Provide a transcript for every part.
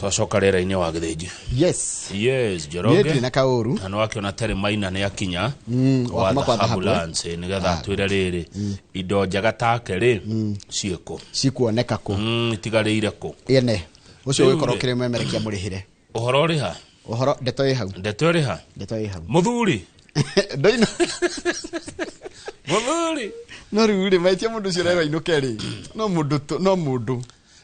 Twacoka rĩera-inĩ wa Gĩthĩnji. Yes. Yes. Niĩ Njoroge. ndirĩ na kaũru. Na nĩwakĩona Terry Maina nĩ akinya wa wa kuma kwa Dhahabu Dhahabu, eh? Lands, nĩgetha atwĩre rĩrĩ, indo njega take rĩ ciĩkũ? Cikuoneka kũ? Itigarĩire kũ? Ene ũcio Rĩu ũgĩkorwo rĩ. ũkĩrĩ mwemerekia mũrĩhĩre. Ũhoro ũrĩ ha? Ũhoro, ndeto ĩ hau. Ndeto ĩrĩ ha? Ndeto ĩ hau. Mũthuri. Ndoino. Mũthuri. No rĩu rĩ, maitia mũndũ ũcio ũrerwo ainũke rĩ, no mũndũ no mũndũ.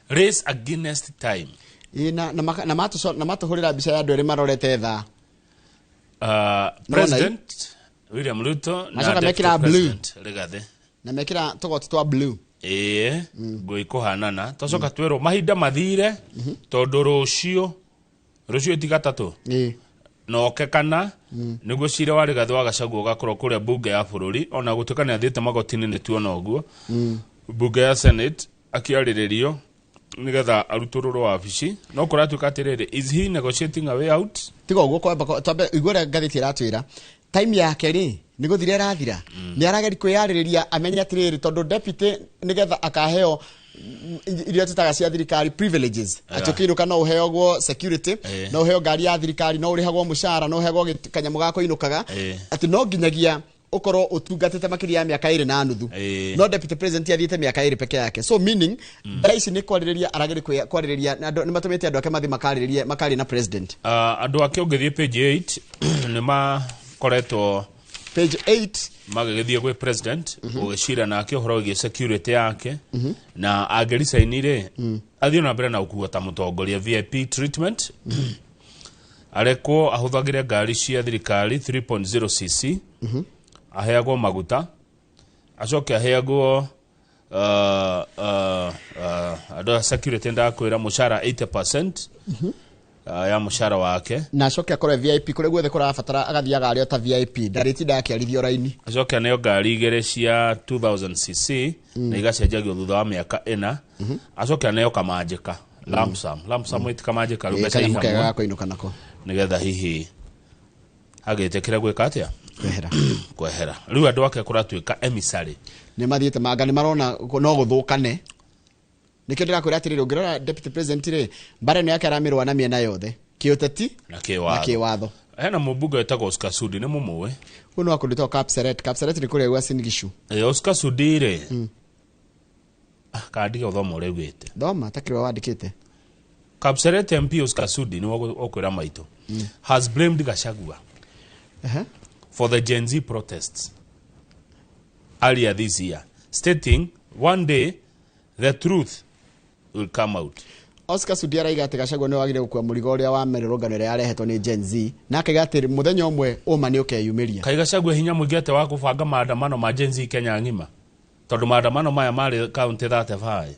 Race against time. Ĩ, na matũhũrĩra mbica ya andũ erĩ marorete thaa. President William Ruto na Macoka Deputy mekĩra blue. President Rigathi. Na mekĩra tũgoti twa blue. Ĩĩ, nguo ikũhanana. Twacoka twĩrwo mahinda mathire tondũ rũciũ ti gatatũ noke kana nĩguo cira wa Rigathi wa Gachagua ũgakorwo kũrĩa bunge ya bũrũri, ona gũtuĩka nĩ athiĩte magoti-inĩ, nĩ tuona ũguo bunge ya Senate akĩarĩrĩrio nĩgetha arutũrũrwo wabici. No kũratuĩka atĩrĩrĩ, is he negotiating a way out? Tiga ũguo, kwamba twambe igua ũrĩa ngathĩti ĩratwĩra. Time yake rĩ, nĩ gũthira ĩrathira. Nĩ arageri kwĩyarĩrĩria amenye atĩrĩrĩ, tondũ deputy nĩgetha akaheo iria tũtaga cia thirikari privileges, atĩ ũkĩinũka no ũheagwo security, no ũheo ngari ya thirikari, no ũrĩhagwo mũcara, no ũheagwo kanyamũ ga kũinũkaga, atĩ no nginyagia ũkorwo ũtungatĩte makĩria ya mĩaka 2.5. No deputy president athiĩte mĩaka 2 peke yake, so meaning thaa ici nĩ kwarĩrĩria aragĩrĩ kwarĩrĩria na nĩ matũmĩte andũ ake mathiĩ makarĩrĩrie, makaria na president. Andũ ake, ũngĩthiĩ page 8, nĩ makoretwo Page 8. magĩgĩthiĩ gwĩ president gũgĩcira nake ũhoro wĩgiĩ security yake, na angĩricaini rĩ, athiĩ na mbere na gũkuo ta mũtongoria, VIP treatment, arekwo ahũthagĩre ngari cia thirikari 3.0 cc, aheagwo maguta, acoke aheagwo andũ a security, ndakwĩra mũcara 80% ya mũcara wake. Na acoke akorwo e VIP kũrĩa guothe kũrabatara, agathiaga arĩ o ta VIP, ndarĩtinda akĩarithio raini. Acoke aneo ngari igĩrĩ cia 2000 cc na igacenjagio thutha wa mĩaka 4. Acoke aneo kamanjĩka lump sum, lump sum ĩti kamanjĩka rĩu, mbeca kanyamũ kega ihamwe ga kũinũka nako, nĩgetha hihi agĩtĩkĩra gwĩka atĩa? Kwehera. Kwehera. Rĩu andũ ake kũratuĩka emissary. Nĩ mathiĩte manga, nĩ marona no gũthũkane. Nĩkĩo ndĩrakwĩra atĩrĩrĩ, ũngĩrora deputy president rĩ, mbara ĩno yake aramĩrũa na mĩena yothe, kĩũteti na na kĩwatho. Kĩwatho. Hena mũmbunge wĩtagwo Oscar Sudi, nĩ mũmũĩ? Ũyũ nĩ wa kũndũ gwĩtagwo Kapseret. Kapseret nĩ kũrĩa gwa Uasin Gishu. Oscar Sudi rĩ, kandige ũthoma ũrĩa ugĩte. Thoma ta kĩrĩa wandĩkĩte. Kapseret MP Oscar Sudi nĩ ũkwĩra maitũ has blamed Gachagua for the Gen Z protests earlier this year, stating one day the truth will come out. Oscar Sudi araiga atĩ Gachagua nĩ wagire gũkua mũrigo ũrĩa wa mĩrũrũngano ĩrĩa yarehetwo nĩ Gen Z, na akaiga atĩ mũthenya ũmwe ũma nĩ ũkeyumĩria. Kaĩ Gachagua hinya mũingĩ atĩ wa kũbanga maandamano ma Gen Z Kenya ng'ima, tondũ maandamano maya marĩ kaunti 35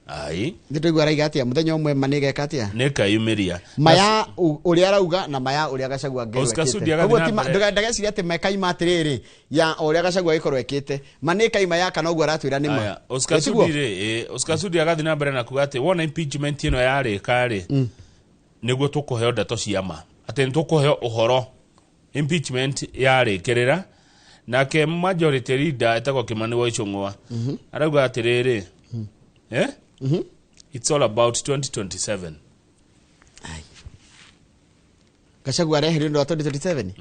ai? Nĩ tũigua araiga atĩa, mũthenya ũmwe ma nĩ ĩgeka atĩa? Nĩ keyumĩria. Maya ũrĩa arauga na maya ũrĩa Gachagua angĩrwo Oscar Sudi ekĩte. agathiĩ Ũguo na ti mbere. Ndageciria atĩ mekaima atĩrĩrĩ ya o ũrĩa Gachagua agĩkorwo ekĩte, ma nĩ ĩkaima ya kana ũguo aratwĩra nĩ ma. Aya, Oscar Ĩ, tiguo? Sudi rĩ, Oscar Sudi agathiĩ na mbere na kuga atĩ wona impeachment ĩno yarĩka rĩ, nĩguo tũkũheo ndeto cia ma, atĩ nĩ tũkũheo ũhoro impeachment yarĩkĩrĩra. Nake majority leader etagwo Kimani wa Ichung'wa arauga atĩrĩrĩ, eh? It's all about 2027. Ai. Gachagua areherio nĩ wa 2027,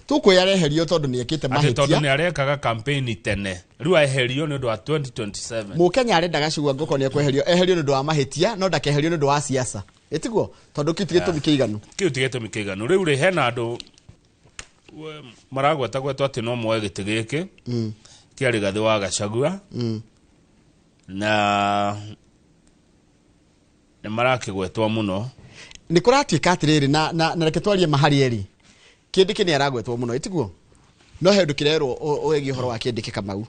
tũkwĩ areherio tondũ nĩ ekĩte atĩ tondũ mahĩtia. Nĩ arekaga campaign tene, rĩu aeherio nĩ ũndũ wa 2027. Mũkenya arenda Gachagua ngũkorwo nĩ ekweherio, eherio nĩ ũndũ wa mahĩtia, no ndakeherio nĩ ũndũ wa siasa, ĩtiguo? Tondũ kĩu ti gĩtũmi kĩiganu. Kĩu ti gĩtũmi kĩiganu. Rĩu rĩ, hena andũ maragwetagwetwo atĩ no moe gĩtĩ gĩkĩ kĩa Rigathĩ wa Gachagua, na nĩ marakĩgwetwo mũno. Nĩ kũratuĩka atĩrĩrĩ, na reke twarie mahari erĩ. Kĩndĩkĩ nĩ aragwetwo mũno, ĩtiguo? No he ũndũ kĩrerwo wĩgiĩ ũhoro wa Kĩndĩkĩ Kamau.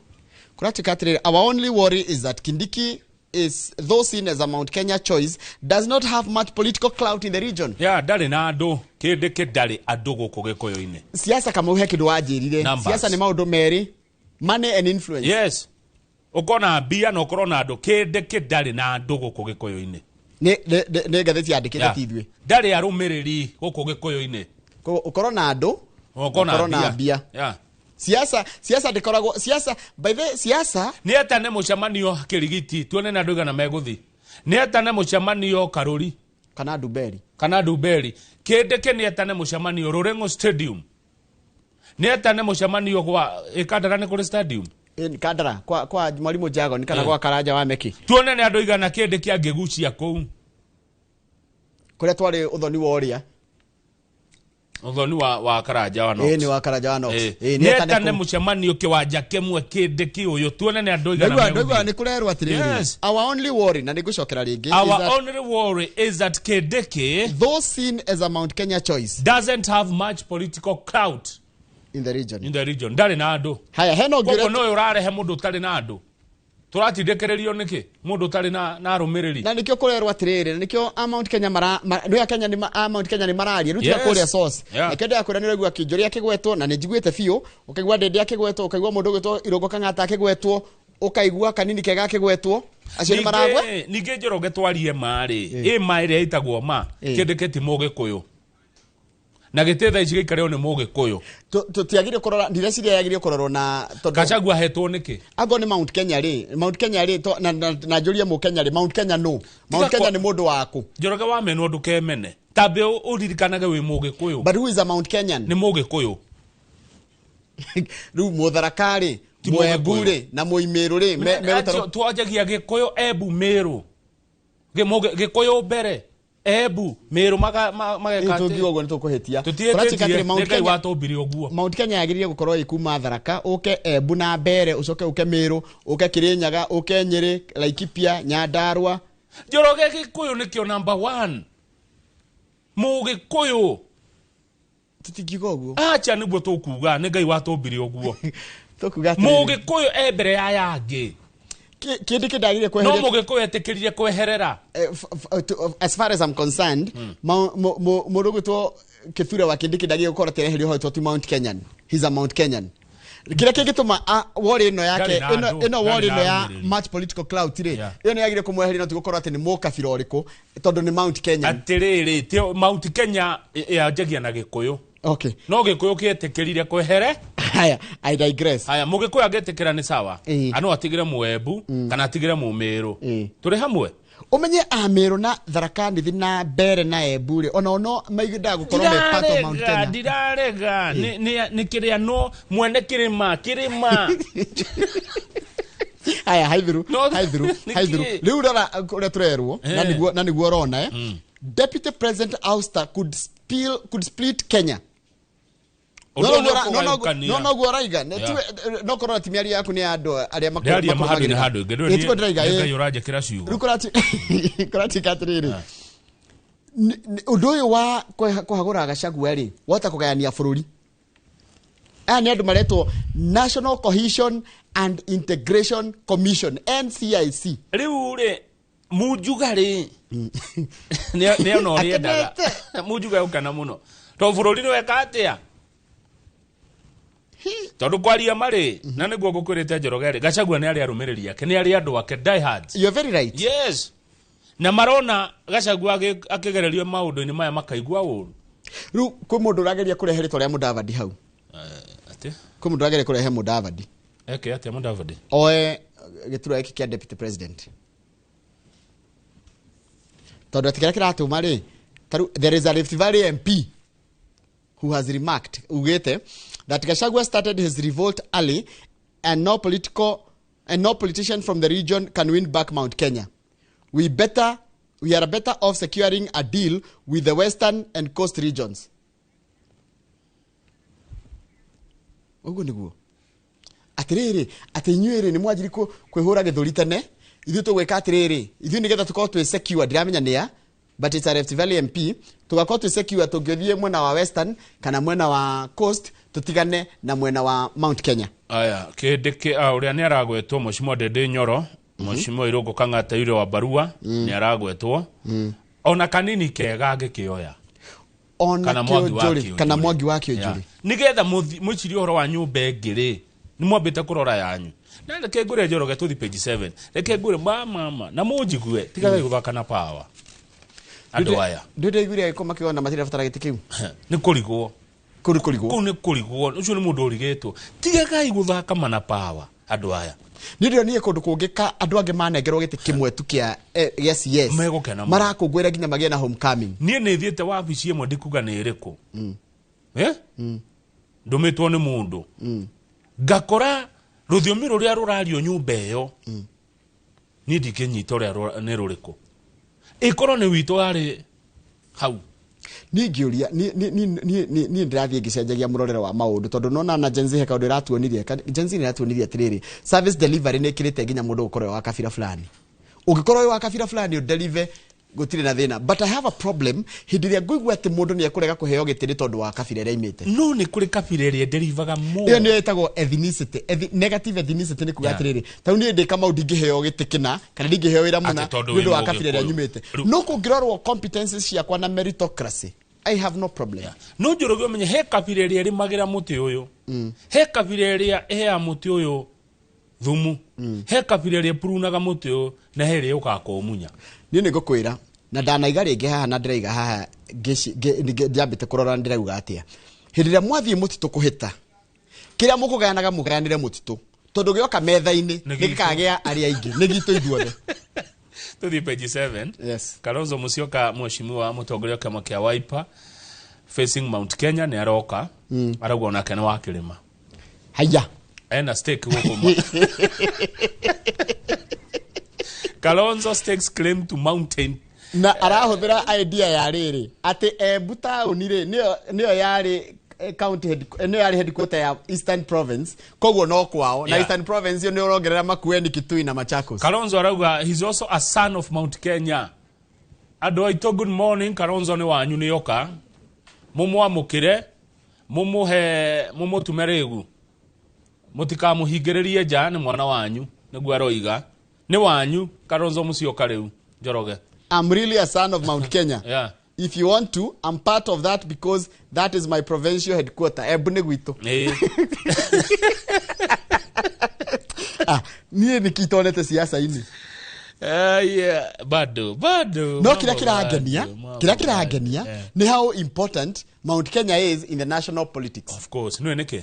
Kũratuĩka atĩrĩrĩ, our only worry is that Kindiki is, though seen as a Mount Kenya choice, does not have much political clout in the region. Ya ndarĩ na andũ, Kĩndĩkĩ ndarĩ andũ gũkũ Gĩkũyũ-inĩ. Siasa, Kamau, he kĩndũ wanjĩrire. Numbers. Siasa nĩ maũndũ merĩ, money and influence. Yes, ũkona mbia na ũkorwo na andũ. Kĩndĩkĩ ndarĩ na andũ gũkũ Gĩkũyũ-inĩ. Nĩ ngathĩti yandĩkĩte, ti ithuĩ. Ndarĩ arũmĩrĩri gũkũ Gĩkũyũ-inĩ. Koguo ũkorwo na andũ, ũkorwo ũkorwo na mbia. Siasa, siasa ndĩkoragwo siasa, by the way, siasa Nĩ etane mũcemanio Kĩrigiti, tuone na andũ igana megũthi. Nĩ etane mũcemanio Karũri kana Ndumberi. Kana Ndumberi. Kĩndĩkĩ nĩ etane mũcemanio Rũrĩng'ũ Stadium. Nĩ etane mũcemanio gwa Ĩkandara nĩ kũrĩ stadium. Kandara kwa Mwalimu Jagon kana gwa Karanja wa Meki. Tuone nĩ andũ igana kĩndĩkĩ angĩgucia kũu. Kũrĩa twarĩ ũthoni wa ũrĩa. Ũthoni wa Karanja wa Knox. Nĩ wa Karanja wa Knox. Nĩ etane mũcemanio kĩwanja kĩmwe kĩndĩkĩ ũyũ tuone nĩ andũ igana. Ndaigua nĩ kũrerwo atĩrĩrĩ. Yes. Our only worry, na nĩngũcokera rĩngĩ. Our only worry is that Kindiki, though seen as a Mount Kenya choice, doesn't have much political clout in the region. In the region. Ndarĩ na andũ. Haya, hena ũngĩ. Koguo no ũrarehe mũndũ ũtarĩ na andũ. Tũratindĩkĩrĩrio nĩkĩ? Mũndũ ũtarĩ na arũmĩrĩri. Na nĩkĩo kũrerwo atĩrĩrĩ, na nĩkĩo a Mount Kenya nĩ a Kenya nĩ a Mount Kenya nĩ mararia, rĩu tiga kũrĩa source. Yeah. Nĩkĩo ndĩrakwĩra nĩ ũraigua Kĩnjũri akĩgwetwo, na nĩ njiguĩte biũ, ũkaigua Ndĩndĩ akĩgwetwo, ũkaigua mũndũ ũgwĩtwo Irũngũ Kang'ata akĩgwetwo, ũkaigua Kanini Kega akĩgwetwo. Acio nĩ maragwe. Ningĩ Njoroge twarie ma rĩ, ĩ ma ĩrĩa ĩtagwo ma, Kĩndĩkĩ ti Mũgĩkũyũ. Na gĩtĩ thaa ici gĩikarĩrwo nĩ Mũgĩkũyũ. Tũtiagĩrĩire kũrora, ndireciria yagĩrĩire kũrorwo na tondũ Gachagua ahetwo nĩkĩ? Angorwo nĩ Mount Kenya rĩ, Mount Kenya rĩ, na njũrie Mũkenya rĩ, Mount Kenya nũ? Mount Kenya nĩ mũndũ waku. Njoroge wamenwo ndũkemene. Tambe ũririkanage wĩ Mũgĩkũyũ. But who is a Mount Kenyan? Nĩ Mũgĩkũyũ. Rĩu Mũtharaka rĩ, Mwembu rĩ, na Mũimĩrũ rĩ, twanjagia Gĩkũyũ, Embu, Mĩrũ. Gĩkũyũ mbere. Embu, Mĩrũ mageka atĩ. Tũngiuga ũguo nĩ tũkũhĩtia. Tũtihĩtĩtie, nĩ Ngai watũmbire ũguo. Mount Kenya yagĩrĩire gũkorwo ĩ kuma Tharaka, ũke Embu na Mbere, ũcoke ũke Mĩrũ, ũke Kĩrĩnyaga, ũke Nyĩrĩ, Laikipia, Nyandarua. Njoroge Gĩkũyũ nĩkĩo number 1. Mũgĩkũyũ. Tũtingiuga ũguo. Acha nĩguo tũkuga, nĩ Ngai watũmbire ũguo. Tũkuga atĩrĩrĩ. Mũgĩkũyũ e mbere ya yangĩ. Kĩndũ kĩndagĩrĩire kweheria. No mũgĩkũyũ etĩkĩrire kweherera. As far as I'm concerned, mũndũ ũgwĩtwo Kithure wa Kindiki ndagĩrĩire gũkorwo atĩ areherio hau ti Mount Kenyan. He's a Mount Kenyan. Kĩrĩa kĩngĩtũma worry ĩno yake, ĩno worry ĩno ya much political clout rĩ, ĩyo nĩ yagĩrĩire kũmweheria no ti gũkorwo atĩ nĩ mũkabira ũrĩkũ, tondũ nĩ Mount Kenyan. Atĩrĩrĩ, Mount Kenya yanjagia na Gĩkũyũ. Okay. No Gĩkũyũ kĩetĩkĩrire kwehere. Haya, I digress. Haya, Mũgĩkũyũ angĩtĩkĩra nĩ sawa. Ano atigĩre Mũembu kana atigĩre Mũmĩrũ. Tũrĩ hamwe. Ũmenye Amĩrũ na Tharaka Nithi na Mbere na Embu rĩ, ona ono maigĩndaga gũkorwo me part of Mount Kenya. Ndirarega, nĩ kĩrĩa no mwene kĩrĩma, kĩrĩma. Haya, haithiru, haithiru, haithiru. Rĩu rora ũrĩa tũrerwo, na nĩguo ũrona, Deputy President Auster could split Kenya. No noguo raiga no korwo ti mĩario yaku nĩ ya andũ arĩa makoragwo handũ ĩngĩ. Ngai ũranjĩkĩra ciugo. Rĩu kũratuĩka atĩrĩrĩ, ũndũ ũyũ wa kũhagũra Gachagua rĩ, wahota kũgayania bũrũri. Aya nĩ andũ maretwo National Cohesion and Integration Commission, NCIC. Rĩu rĩ, Munjuga rĩ, nĩ ona ũrĩa endaga. Munjuga ũkena mũno. Tondũ bũrũri nĩ weka atĩa? Tondũ kwaria marĩ, na nĩguo ngũkwĩrĩte Njoroge rĩ, Gachagua nĩ arĩ arũmĩrĩri ake, nĩ arĩ andũ ake diehards. You're very right. Yes. Na marona Gachagua akĩgererio maũndũ-inĩ maya makaigua ũru. Rĩu kwĩ mũndũ ũrageria kũrehe rĩtwa rĩa Mudavadi hau. Atĩ? Kwĩ mũndũ ũrageria kũrehe Mudavadi. Eke atĩa Mudavadi? Oe gĩturwa gĩkĩ kĩa deputy president. Tondũ atĩ kĩrĩa kĩratũma rĩ, there is a Rift Valley MP who has remarked, ugete, that Gachagua started his revolt early and no politician from the region can win back Mount Kenya. We are better off securing a deal with the Western and Coast regions. Ũguo nĩguo. Atĩrĩrĩ, atĩ inyuĩ rĩ, nĩ mwanjiri kwĩhũra gĩthũri tene, ithuĩ tũgwĩka atĩrĩrĩ, ithuĩ nĩgetha tũkorwo twĩ secure, ndiramenya nĩ a, but it's a Rift Valley MP, tugakorwo twĩ secure tũngĩthiĩ mwena wa Western kana mwena wa Coast, tũtigane na mwena wa Mount Kenya. Aya, kĩndĩkĩ ũrĩa nĩ aragwetwo Mheshimiwa Ndĩndĩ Nyoro, Mheshimiwa Irũngũ Kang'ata yule wa barua nĩ aragwetwo. Ona kanini kega angĩkĩoya. Ona Kĩũnjũrĩ, kana Mwangi wa Kĩũnjũrĩ. Nĩgetha mwĩcirie ũhoro wa nyũmba ĩngĩ rĩ, nĩ mwambĩte kũrora yanyu. Na reke ngũre Njoroge tũthi page 7. Reke ngũre mama na mũnjigue, tigagai gũthaka na power. Andũ aya. Ndĩraiguire agĩkoma makĩona matirabatara gĩtĩ kĩu. Nĩ kũrigwo. Kũrĩ kũrigwo. Kũu nĩ kũrigwo. Ũcio nĩ mũndũ ũrigĩtwo. Tigagai gũthaka mana power andũ aya. Nĩ ndĩronire kũndũ kũngĩ ka andũ angĩ manengerwo gĩtĩ kĩmwe tu kĩa gĩa CS Megũkena mũno. Marakũngũĩra nginya magĩe na homecoming. Niĩ nĩ thiĩte wabici ĩmwe, ndikuga nĩ ĩrĩkũ, eh? Ndũmĩtwo nĩ mũndũ, ngakora rũthiomi rũrĩa rũrario nyũmba ĩyo, niĩ ndingĩnyita ũrĩa nĩ rũrĩkũ, ĩkorwo nĩ witũ warĩ hau. Niĩ ngĩũria, niĩ ndĩrathiĩ ngĩcenjagia mũrorere wa maũndũ, tondũ nona na Gen Z he kaũndũ ĩratuonirie. Gen Z nĩ ĩratuonirie atĩrĩrĩ, service delivery nĩ ĩkĩrĩte nginya mũndũ gũkorwo wĩ wa kabira fulani. Ũngĩkorwo wĩ wa kabira fulani, ũdeliver, gũtirĩ na thĩna. But I have a problem hĩndĩ ĩrĩa ngũigua atĩ mũndũ nĩ ekũrega kũheo gĩtĩ nĩ tondũ wa kabira ĩrĩa aimĩte. No nĩ kũrĩ kabira ĩrĩa nderivaga Ĩyo more. nĩyo ĩtagwo ethnicity, negative ethnicity. Nĩ kuga atĩrĩrĩ, ta rĩu niĩ ndĩ Kamau, ndingĩheo gĩtĩ kĩna kana ndingĩheo wĩra mũna Atĩ tondũ nĩ ũndũ wĩ wa kabira ĩrĩa Mũgĩkũyũ. nyumĩte. No kũngĩrorwo competences ciakwa na meritocracy, I have no problem. No Njoroge, ũmenye he kabira ĩrĩa ĩrĩmagĩra mũtĩ ũyũ, he kabira ĩrĩa ĩheaga mũtĩ ũyũ thumu, he kabira ĩrĩa ĩpurunaga mũtĩ ũyũ, na he ĩrĩa yũkaga kũũmunya. Niĩ nĩ ngũkwĩra, na ndanaiga rĩngĩ haha na ndĩraiga haha, njambĩte kũrora ndĩrauga atĩa. Hĩndĩ ĩrĩa mwathiĩ mũtitũ kũhĩta, kĩrĩa mũkũgayanaga, mũgayanĩre mũtitũ, tondũ gĩoka metha-inĩ Nĩ nĩ gitũ. gĩkagĩa arĩa aingĩ, nĩ gitũ ithuothe. Tũthiĩ page 7. Yes. Kalonzo Musyoka, mheshimiwa mũtongoria wa kĩama kĩa Wiper facing Mount Kenya, nĩ aroka, arauga onake nĩ wa kĩrĩma. Haya. Ena stake gũkũ. Kalonzo stakes claim to mountain. Na arahũthĩra idea ya rĩrĩ, atĩ Embu taũni rĩ, nĩyo yarĩ county head, nĩyo yarĩ headquarter ya Eastern Province, koguo no kwao na Eastern Province ĩyo nĩ ũrongerera Makueni, Kitui na Machakos. Kalonzo arauga he's also a son of Mount Kenya. Andũ aitũ, good morning. Kalonzo nĩ wanyu, nĩ oka, mũmwamũkĩre, mũmũhe, mũmũtume rĩgu, mũtikamũhingĩrĩrie nja, nĩ mwana wanyu, nĩguo aroiga, nĩ wanyu Kalonzo Musyoka rĩu, Njoroge. I'm really a son of Mount Kenya. If you want to, I'm part of that because that is my provincial headquarter. Embu nĩ gwitũ. Ah, niĩ nĩ kitonete siasa-inĩ. Yeah. Bado bado. No mambo kĩrĩa kĩrangenia, bado, mambo kĩrĩa kĩrangenia bado. nĩ how important Mount Kenya is in the national politics. Of course, nĩwe nĩkĩ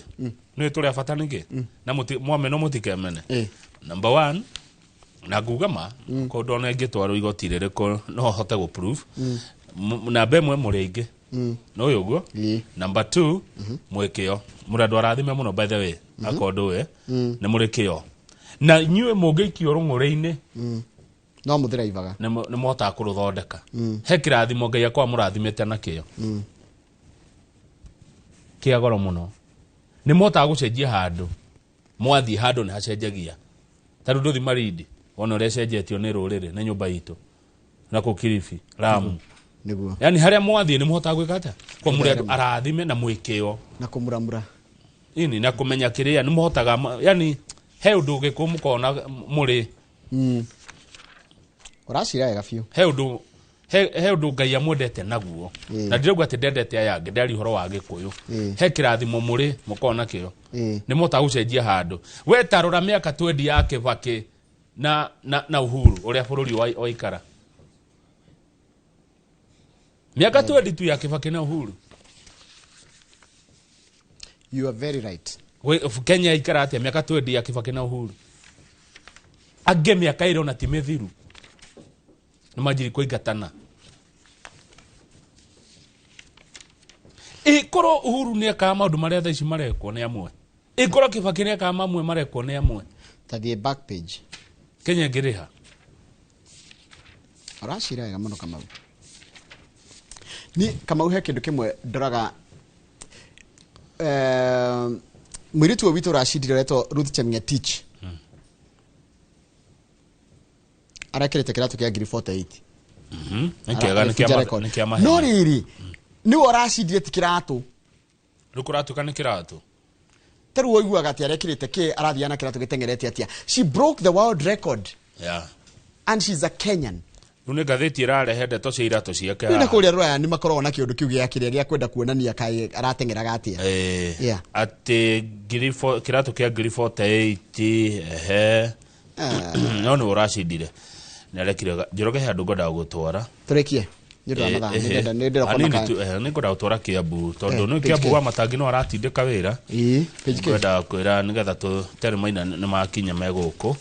nĩwe tũrĩ a bata nĩkĩ na mwameno mũtikemene. Number one, na nguga ma kũndũ ona ingĩtwarwo igoti rĩrĩkũ no hote gũ prove. Namba ĩmwe, mũrĩ aingĩ, no ũyũ ũguo. Number two, mwĩ kĩo, mũrĩ andũ arathime mũno. By the way, akorwo ndũĩ, nĩ mũrĩ kĩo, na inyuĩ mũngĩikio rũng'ũrĩ-inĩ, No mũthiraivaga. Nĩ mũhotaga kũrũthondeka. He kĩrathimo Ngai akorwo mũrathimĩte nakĩo kĩa goro mũno, nĩ mũhotaga gũcenjia handũ. Mwathiĩ handũ nĩ hacenjagia. Ta rĩu ndũthi Marindi, wona ũrĩa ĩcenjetio nĩ rũrĩrĩ, nĩ nyũmba itũ na kũ Kilifi, Lamu. Nĩguo. Yani harĩa mwathiĩ nĩ mũhotaga gwĩka atĩa kwa mũrĩ andũ arathime na mwĩkĩo. Na kũmuramura. Ini na kũmenya kĩrĩa nĩ mũhotaga yani he ũndũ gĩkũ mũkona mũrĩ. Ũracira wega biũ. He ũndũ Ngai amwendete naguo. Na ndirauga atĩ ndendete aya angĩ, ndari ũhoro wa Gĩkũyũ. He kĩrathimo mũrĩ mũkorwo nakĩo, nĩ mũhotaga gũcenjia handũ. We tarora mĩaka 20 ya Kĩbakĩ na Uhuru, ũrĩa bũrũri waikara mĩaka 20 tu ya Kĩbakĩ na Uhuru. You are very right. Kenya ikara atĩa mĩaka 20 ya Kĩbakĩ na Uhuru? Angĩ mĩaka ĩrĩ ona ti mĩthiru nĩ manjiri kũingatana. Ĩkorwo Uhuru nĩ ekaga maũndũ marĩa thaa ici marekwo nĩ amwe, ĩkorwo Kĩbakĩ nĩ ekaga mamwe marekwo nĩ amwe, Tathiĩ back page. Kenya ĩngĩrĩha. Ũracira wega mũno, Kamau. Ni Kamau, he kĩndũ kĩmwe ndoraga. Mũirĩtu ũyũ witũ ũracindire ũretwo Ruth Chemngetich, arekĩrĩte kĩratũ kĩa ngiri 48. Nĩ kĩega, nĩ Agĩbunja record. nĩ kĩa No mahenya. rĩrĩ, nĩwe ũracindire, ti kĩratũ. Rĩu kũratuĩka nĩ kĩratũ. Ta rĩu ũiguaga atĩ arekĩrĩte kĩ, arathiaga na kĩratũ gĩteng'erete atĩa? She broke the world record and she's a Kenyan. Rĩu nĩ ngathĩti ĩrarehe ndeto cia iratũ ciake Rĩu na haha. kũrĩa rũraya nĩ makoragwo na kĩũndũ kĩu gĩa kĩrĩa gĩa kwenda kuonania kaĩ arateng'eraga atĩa. Atĩ kĩratũ kĩa ngiri 48, ehe, no nĩ ũracindire, nĩ arekire. Njoroge, he handũ ngwendaga gũtwara. Tũrĩkie. Nĩ ũndũ wa mathaa, nĩ ndĩrenda kuona Hanini tu, nĩ ngwenda gũtwara Kiambu tondũ nĩ page Kiambu K. wa Matangi no aratindĩka wĩra. Ĩĩ, page K. Ngwenda kwĩra nĩgetha tũtere maina nĩ makinya me gũkũ.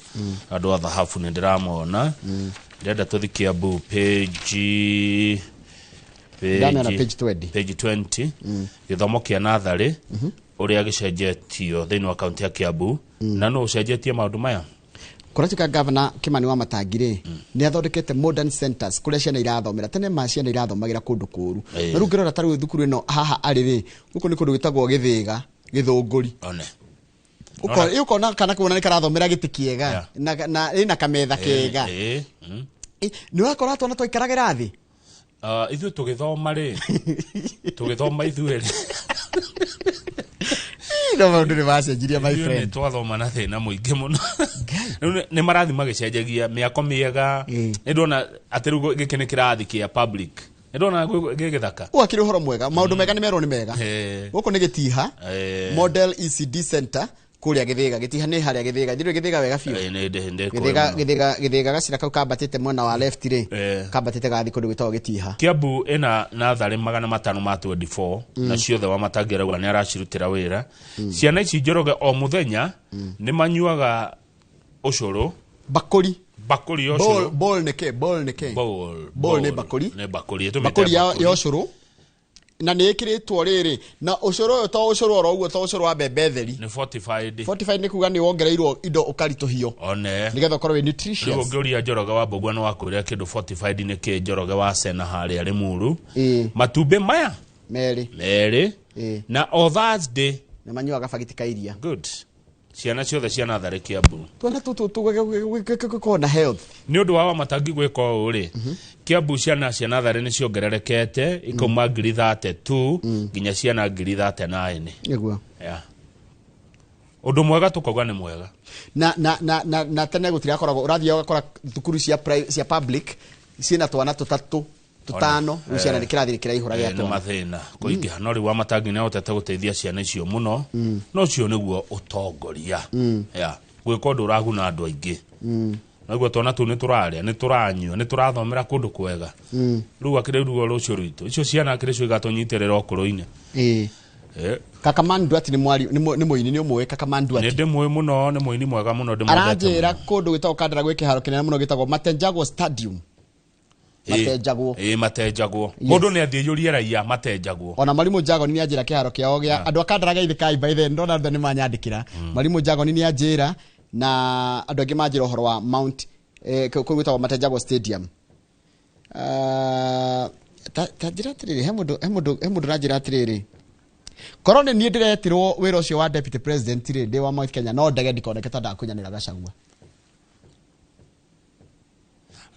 Andũ a thahabu nĩ ndĩramona. Ndĩrenda tũthi Kiambu page Ndamĩona page 20. Page 20. Gĩthomo kĩa natharĩ ũrĩa gĩcenjetio thĩinĩ wa kaunti ya Kiambu na nũ ũcenjetie maũndũ maya. Kũratuĩka Governor Kimani wa Matangi rĩ, nĩ athondekete modern centers kũrĩa ciana irathomera. Tene ma ciana irathomagĩra kũndũ kũru. Na rĩu ngĩrora ta rĩu thukuru ĩno haha arĩ rĩ, gũkũ nĩ kũndũ gwĩtagwo Gĩthĩga Gĩthũngũri. One. Ũkona kana kuona nĩ karathomera gĩtĩ kĩega na ĩna kametha kega. Nĩ ũrakora twana twaikaragĩra thĩ. Ithuĩ tũgĩthoma rĩ, tũgĩthoma ithuĩ rĩ. No maũndũ nĩ macenjirie, my Ithuĩ nĩ friend. twathoma na thĩna mũingĩ mũno. Rĩu nĩ marathiĩ magĩcenjagia mĩako mĩega. Nĩ ndona atĩ rĩu gĩkĩ nĩ kĩrathi kĩa public. Nĩ ndona gĩ gĩthaka. Ũũ akĩrĩ ũhoro mwega, maũndũ mega nĩ merwo nĩ mega. Gũkũ nĩ Gĩtiha Model ECD Center kũrĩa Gĩthĩga. Gĩtiha nĩ harĩa Gĩthĩga. Njĩrĩ Gĩthĩga wega biũ. Nĩ ndĩ kũĩ Gĩthĩga mũno. Gĩthĩga gacĩra kau kambatĩte mwena wa left rĩ, kambatĩte gathiĩ kũndũ gwĩtagwo Gĩtiha. Kiambu ĩna natharĩ 524 na ciothe wa Matangi arauga nĩ aracirutĩra wĩra. Ciana ici Njoroge o mũthenya nĩ manyuaga ũcũrũ. Bakũri. Bakũri ya Bowl ũcũrũ. Bowl nĩ kĩ? Bowl nĩ kĩ? Bowl. Bowl nĩ bakũri. Nĩ bakũri. Ĩtũmĩte Bakũri ya bakũri. ya ũcũrũ. Na nĩ ĩkĩrĩtwo rĩrĩ, na ũcũrũ ũyũ to ũcũrũ oro ũguo, to ũcũrũ wa mbembe theri. Nĩ fortified. Fortified nĩ kuga nĩ wongereirwo indo ũkaritũhio. One. Nĩgetha ũkorwo wĩ Rĩu nutritious. ũngĩũria Njoroge wa Mbũgua nĩ wakwĩra kĩndũ fortified nĩ kĩ. Njoroge wa Sena harĩa Limuru. Matumbĩ maya Merĩ. Merĩ. Na o Thursday Nĩ manyuaga bagiti ka iria. Good. Ciana ciothe cia natharĩ Kiambu. Twana tũtũ tũgũkorwo na health. Nĩ ũndũ wa Wamatangi gwĩka ũũ rĩ, Kiambu ciana cia natharĩ nĩ ciongererekete ikauma 32,000 nginya ciana 39,000. Nĩguo. Yeah. Ũndũ mwega tũkauga nĩ mwega. Na tene gũtirakoragwo, ũrathiĩ ũgakora thukuru cia public ciĩna twana tũtatũ tũtano, rĩu ciana nĩ kĩrathi kĩraihũra gĩa Nĩ twana. mathĩna kũingĩha, no rĩu Wamatangi nĩ ahotete gũteithia ciana icio mũno. No ũcio nĩguo ũtongoria. Yeah. Gwĩka ũndũ ũraguna andũ aingĩ. Naguo twana tũu nĩ tũrarĩa, nĩ tũranyua, nĩ tũrathomera kũndũ kwega. Rĩu akĩrĩ ruo rũcio rwitũ. Icio ciana akĩrĩ cio igatũnyitĩrĩra ũkũrũ-inĩ. Kakaman Duati nĩ mwari, nĩ mũini, nĩ ũmũĩ Kakaman Duati? Nĩ ndĩmũĩ mũno, nĩ mũini mwega mũno, ndĩmwendete Aranjĩra mũno. kũndũ gwĩtagwo Kandara gwĩ kĩharo kĩnene mũno gĩtagwo Matenjagwo Stadium. Matenjagwo. Matenjagwo. Mũndũ nĩ athiĩ yũrie raia matenjagwo. Ona Marimũ Jagoni nĩ anjĩra kĩharo kĩao gĩa andũ a Kandara geithĩkai, by the way, ndona andũ nĩ manyandĩkĩra. Marimũ Jagoni nĩ anjĩra na andũ angĩ manjĩra ũhoro wa Mount, kũu gwĩtagwo Matenjagwo Stadium. Ta njĩra atĩrĩrĩ, he mũndũ ũranjĩra atĩrĩrĩ, korwo nĩ niĩ ndĩretirwo wĩra ũcio wa deputy president rĩ, ndĩ wa Mount Kenya, no ndege ndikoneke ta ndakunyanĩra Gachagua.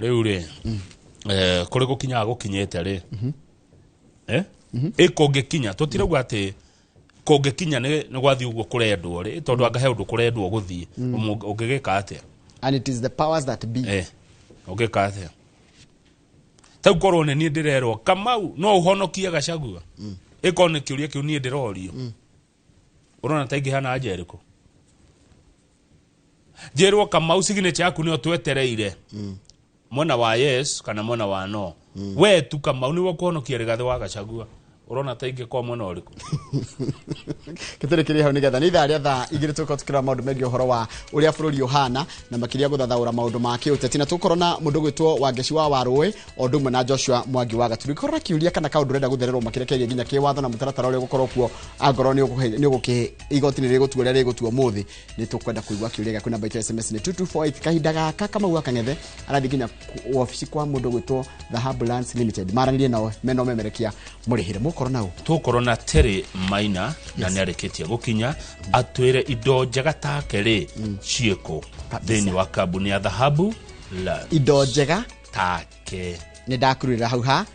Rĩu rĩ, kũrĩ gũkinyaga gũkinyĩte rĩ, ĩ kũngĩkinya, tũtirauga atĩ kũngĩkinya nĩ gwathiĩ ũguo kũrendwo rĩ, tondũ anga he ũndũ kũrendwo gũthiĩ, ũngĩgĩka atĩa? And it is the powers that be. Ũngĩka atĩa? Tau korwo nĩ niĩ ndĩrerwo Kamau no ũhonokie Gachagua, ĩkorwo nĩ kĩũria kĩu niĩ ndĩrorio, ũrona ta ingĩhana anja ĩrĩkũ? Njĩrwo Kamau signature yaku nĩyo twetereire, mwena wa yes kana mwena wa no, we tu Kamau nĩwe ũkũhonokia Rigathĩ wa Gachagua, ũrona ta ingĩkorwo mwena ũrĩkũ? Gĩtũrĩ kĩrĩ hau nĩgetha nĩ ithaa rĩa thaa 2 tũkorwo tũkĩrora maũndũ megiĩ ũhoro wa ũrĩa bũrũri ũhana na makĩria gũthathaũra maũndũ ma kĩũteti, na tũgũkorwo na mũndũ gwĩtwo Wangeci wa Warũĩ o ũndũ ũmwe na Joshua Mwangi wa Gaturu. Korwo na kĩũria kana kaũndũ ũrenda gũthererwo makĩria kegiĩ nginya kĩwatho na mũtaratara ũrĩa ũgũkorwo kuo, angorwo nĩ ũgũkĩ igoti nĩ rĩgũtua ũrĩa rĩgũtua ũmũthĩ, nĩ tũkwenda kũigua kĩũria gĩaku. Namba itũ ya SMS nĩ 2248. Kahinda gaka Kamau wa Kang'ethe arathiĩ nginya wabici kwa mũndũ gwĩtwo Dhahabu Lands Limited, maranĩrie nao mena ũmemerekia mũrĩhĩre mũkorwo nao. Tũgũkorwo na Terry Maina na nĩ arĩkĩtie gũkinya atwĩre indo njega take rĩ ciĩkũ thĩinĩ wa kambuni ya Dhahabu Lands. Indo njega take nĩ ndakururĩra hau ha.